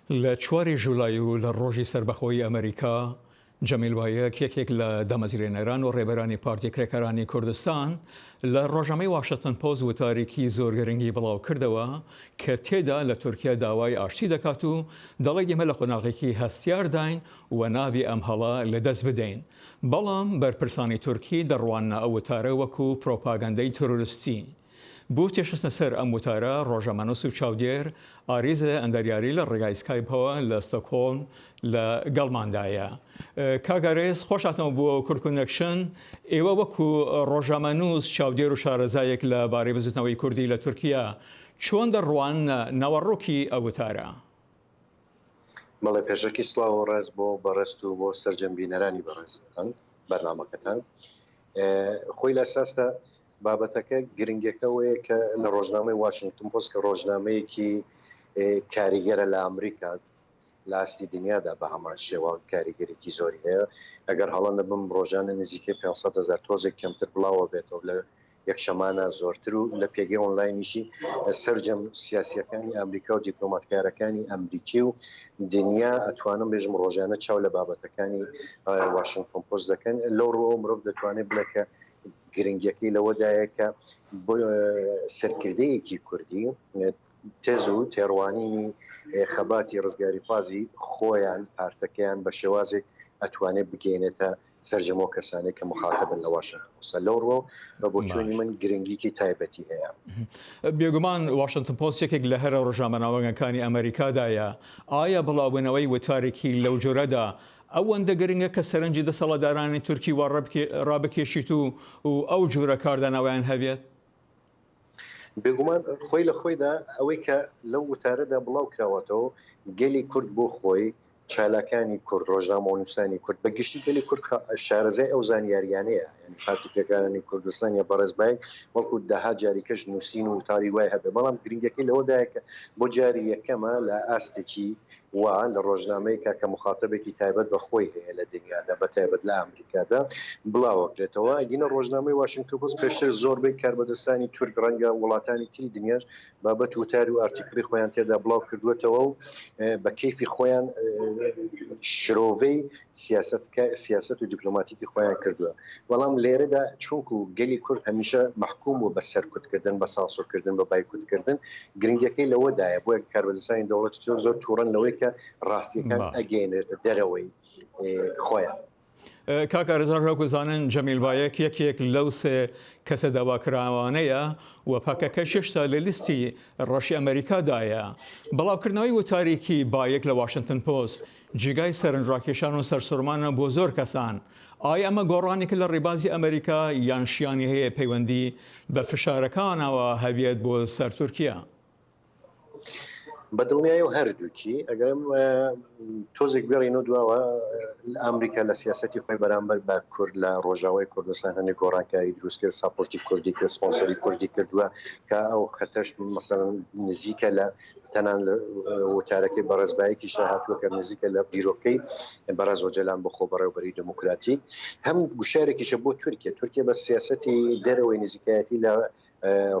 لە چواری ژولای و لە ڕۆژی سەربەخۆیی ئەمریکا، جەمیل بایەک یەکێک لە دامەزرێنەران و ڕێبەرانی پارتی کرێکارانی کوردستان لە ڕۆژنامەی واشنتن پۆست وتارێکی زۆر گرنگی بڵاو کردەوە کە تێدا لە تورکیا داوای ئاشتی دەکات و دەڵێت ئێمە لە قۆناغێکی هەستیارداین و نابێ ئەم هەڵە لەدەست بدەین بەڵام بەرپرسانی تورکی دەڕواننە ئەو وتارە وەکو پرۆپاگەندەی ترۆرستی. بۆ تێشخستنە سەر ئەم وتارە، ڕۆژنامەنووس و چاودێر ئاریزە ئەندەریاری لە ڕێگای سکایپەوە لە ستۆکهۆڵم لە گەڵماندایە. کاک ئارێز خۆش هاتنەوە بۆ کوردکۆنێکشن. ئێوە وەکو ڕۆژنامەنووس، چاودێر و شارەزایەک لە بارەی بزوتنەوەی کوردی لە تورکیا چۆن دەڕواننە ناوەڕۆکی ئەو وتارە؟ بەڵێ پێشەکی سڵاو و ڕێز بۆ بەڕێزت و بۆ سەرجەم بینەرانی بەڕێزتان بەرنامەکەتان. خۆی لە ئەساسدا بابەتەکە گرنگەکە ئەوەیە کە لە ڕۆژنامەی واشنگتن پۆست کە ڕۆژنامەیەکی کاریگەرە لە ئەمریکا لە ئاستی دنیادا بە هەمان شێوە کاریگەرێکی زۆری هەیە ئەگەر هەڵە نەبم ڕۆژانە نزیکەی 500 هزار تۆزێک کەمتر بڵاوە بێتەوە لە یەکشەمانە زۆرتر و لە پێگەی ئۆنلاینیشی سەرجەم سیاسیەکانی ئەمریکا و دیپلۆماتکارەکانی ئەمریکی و دنیا ئەتوانم بێژم ڕۆژانە چاو لە بابەتەکانی واشنگتۆن پۆست دەکەن لەو ڕووەوە مرۆڤ دەتوانێت بڵێ کە گرنگیەکەی لەوەدایە کە سەرکردەیەکی کوردی تێز و تێڕوانینی خەباتی ڕزگاریخوازی خۆیان پارتەکەیان بە شێوازێک ئەتوانێت بگەێنێتە سەرجەم ئەو کەسانەی کە مخاتەبن لە واشنتن پۆست لەو ڕووەوە بە بۆچوونی من گرنگیکی تایبەتی هەیە. بێگومان واشنتن پۆست یەکێک لە هەرە ڕۆژنامە ناوبانگەکانی ئەمەریکادایە، ئایا بڵاوبوونەوەی وتارێکی لەو جۆرەدا ئەوەندە گرنگە کە سەرنجی دەسەڵاتدارانی تورکی وا ڕابکێشیت و و ئەو جورە کاردانەوەیان هەبێت؟ بێگومان خۆی لە خۆیدا ئەوەی کە لەو وتارەدا بڵاو کراوەتەوە گەلی کورد بۆ خۆی چالاکانی کورد، ڕۆژنامەنووسانی کورد، بە گشتی گەلی کورد شارەزای ئەو زانیاریانەیە، یانی پارتی کرێکارانی کوردستان یا بەڕێز بایک بەڵکو دەها جاری کەش نووسین و وتاری وای هەبێ، بەڵام گرنگەکەی لەوەدایە کە بۆ جاری یەکەمە لە ئاستێکی وا لە ڕۆژنامەیەکا کە موخاتەبێکی تایبەت بە خۆی هەیە لە دنیادا بە تایبەت لە ئامریکادا بڵاوەکرێتەوە. ئەگینا ڕۆژنامەی واشنگتۆن پۆست پێشتر زۆربەی کاربەدەستانی تورک ڕەنگە وڵاتانی تری دنیاش بابەت وتار و ئارتیکڵی خۆیان تێدا بڵاو کردووەتەوە و بە کەیفی خۆیان شرۆڤەی سیاسەت سیاسەت و دیپلۆماتیکی خۆیان کردووە بەڵام لێرەدا چونکو گەلی کورد هەمیشە مەحکوم بوو بە سەرکوتکردن بە سانسۆرکردن بە بایکوتکردن گرنگیەکەی لەوەدایە بۆیە کاربەدەستانی دەوڵەتی تورک زۆر تووڕەن لەوەی کە ڕاستیەکان ئەگەیەنرێتە دەرەوەی خۆیان. کاک ئارزار وەکو زانن جەمیل بایەک یەکێک لەو سێ کەسە داواکراوانەیە و پەکەکەش هێشتا لە لیستی ڕەشی ئەمەریکادایە. بڵاوکردنەوەی وتارێکی بایەک لە واشنتن پۆست جیگای سەرنجڕاکێشان و سەرسوڕمانە بۆ زۆر کەسان. ئایا ئەمە گۆڕانێکە لە ڕێبازی ئەمەریکا یان شیانی هەیە پەیوەندی بە فشارەکانەوە هەبێت بۆ سەر تورکیا؟ بە دڵنیایەوە هەردووکی ئەگەر تۆزێک بێڕینەوە دواوە ئەمریکا لە سیاستی خۆی بەرامبەر بە کورد لە ڕۆژاوای کوردستان هەندێک گۆڕانکاری دروست کرد support ی کوردی کرد سپۆنسەری کوردی کردووە کە ئەو خەتەش مەسەن نزیکە لە تەنان وتارەکەی بەڕێز بایەکیشدا هاتووە کە نزیکە لە بیرۆکەی بەڕێز ئۆجەلان بۆ خۆبەڕێوەبەری دێموکراتیک هەم گوشارێکیشە بۆ تورکیا تورکیا بە سیاستی دەرەوەی نزیکایەتی لە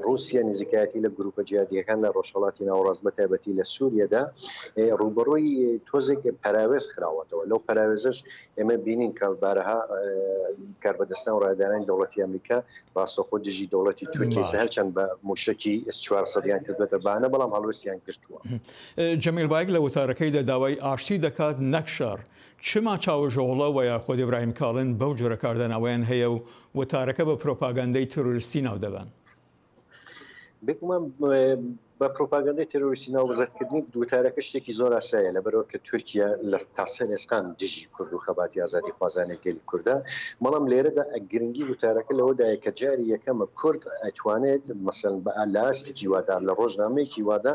ڕووسیا نزیکایەتی لە گروپە جیادییەکان لە ڕۆژهەڵاتی ناوەڕاست بە تایبەتی لە سووریەدا ڕووبەڕووی تۆزێک پەراوێز خراوەتەوە لەو پەراوێزەش ئێمە بینین کە بارەها کاربەدەستان و ڕایەدارانی دەوڵەتی ئەمریکا ڕاستەوخۆ دژی دەوڵەتی تورکیە ئێستا هەرچەند بە مووشەکی ئێس 400 یان کردووەتە بانە بەڵام هەڵوێستیان گرتووە. جەمیل بایک لە وتارەکەیدا داوای ئاشتی دەکات نەک شەڕ. چما چاوشئۆغڵو و یاخود ئیبراهیم کاڵن بەو جۆرە کاردانەوەیان هەیە و وتارەکە بە پرۆپاگەندەی تیرۆریستی ناو دەبەن؟ بێگومان بە پرۆپاگەندەی تێرۆریستی ناوزەدکردنی وتارەکە شتێکی زۆر ئاسایە لەبەرئەوە کە تورکیا لە تا سەر ئێسقان دژی کورد و خەباتی ئازادیخوازانەی گەلی کوردە بەڵام لێرەدا گرنگی وتارەکە لەوەدایە کە جاری یەکەمە کورد ئەتوانێت مەسەلەن بە لە ئاستێکی وادا لە ڕۆژنامەیەکی وادا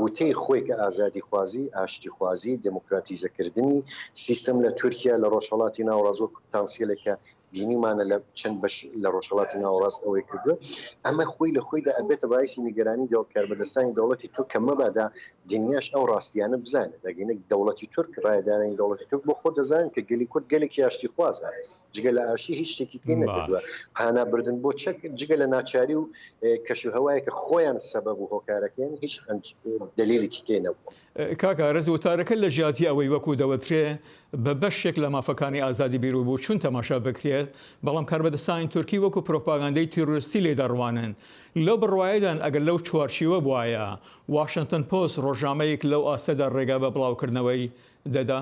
وتەی خۆی کە ئازادیخوازی، ئاشتیخوازی، دێموکراتیزەکردنی سیستەم لە تورکیا لە ڕۆژهەڵاتی ناوەڕاست وەک پتانسیلێک کە. بینیمانە لە چەند بەش لە ڕۆژهەڵاتی ناوەڕاست ئەوەی کردووە ئەمە خۆی لە خۆیدا ئەبێتە باعیسی نیگەرانی کاربەدەستانی دەوڵەتی تورک کە مەبادا دنیاش ئەو ڕاستیانە بزانێت ئەگەینە دەوڵەتی تورک ڕایەدارانی دەوڵەتی تورک بۆ خۆ دەزانن کە گەلی کورد گەلێکی ئاشتی خوازە جگە لە ئاشتی هیچ شتێکی پێ نەکردووە هانا بردن بۆ چەک جگە لە ناچاری و کەش و هەوایەکە خۆیان سەبەب و هۆکارەکەن هیچ دلیلێکی پێ نەبوو. کاک ئارەز وتارەکە لە جیاتی ئەوەی وەکو دەوترێ بە بەشێک لە مافەکانی ئازادی بیروبوچون تەماشا بکرێت، بەڵام کاربەدەستانی تورکی وەکو پروپاگەندەی تیرۆریستی لێی دەڕوانن. لەو بڕوایەدان ئەگەر لەو چوارچیوە بوایە، واشنتن پۆست ڕۆژنامەیەک لەو ئاستەدا ڕێگا بە بڵاوکردنەوەی دەدا؟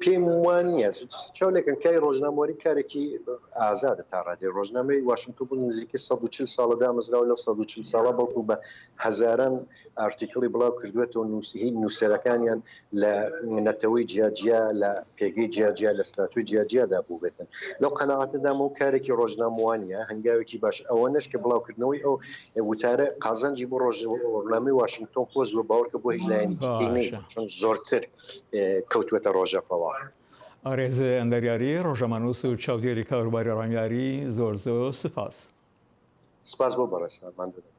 پێم وان نییە چاو لێکن کاری ڕۆژنامەوەری کارێکی ئازادە تا ڕادێ ڕۆژنامەی واشنگتن بوو نزیکەی 140 ساڵە دامەزراوە لەو 140 ساڵە بەڵکو بە هەزاران article ی بڵاو کردوێتەوە نووسهی نووسەرەکانیان لە نەتەوەی جیاجیا لە پێگەی جیاجیا لە ستاتوی جیاجیادا بووبێتن لەو قەناعەتەدام و کارێکی ڕۆژنامەوانیە هەنگاوێکی باش ئەوە نەش کە بڵاوکردنەوەی ئەو وتارە قازانجی بۆ ڕۆژنامەی واشنگتۆن پۆست بە باوەڕکە بۆ هیچ لایەنێکی چون زۆرتر کەوتووەتە ڕۆژەفەوە. ئارێز ئەندەریاری، ڕۆژنامەنووس و چاودێری کاروباری ڕامیاری، زۆر زۆر سپاس. سپاس بۆ بەڕێزتان، ماندوو نەبن.